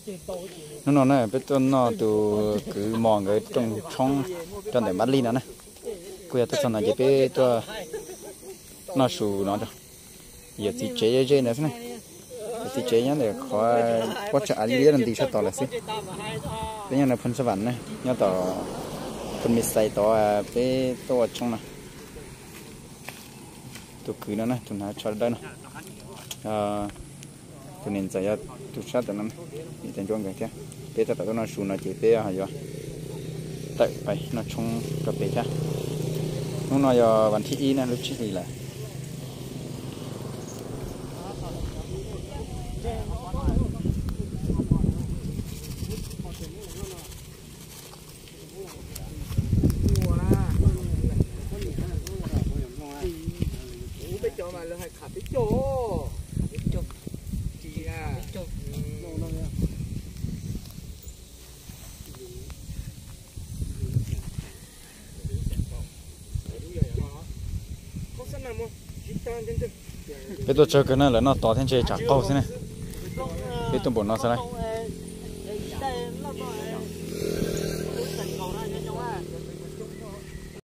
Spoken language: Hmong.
Hnub no na peb tuaj noj tus kwv mos nkawd rooj tshoob rau ntawm Npab Lij no na. Kuj yog tuaj txog no ces peb tuaj noj su no rau yawm txiv tsev ze ze ntawd xwb na. Yawm txiv tsev nyob ntawm qhov pob tsag av liab rau nti sab tod lawm xwb. Peb nyob no Phoos Xab Vam na, nyob tom Phoos Mes Xais tod peb tuaj ua tshoob no. Tus kwv no na, tus hnav tsho dawb no. Tus niam ntxawm yog tus sab tom no, niam tais ntsuab nkawd thiab. Peb tab tom tuaj noj su no ces peb ho yuav tawm pais noj tshoob rau pem thiab. Hnub no yog vas thib ib na, lub tsib hlis lawm. Peb tuaj tsawg kawg na, lawv noj tod thiab ntshe tsam qaug xwb na. Peb tuaj npaum no xwb lauj.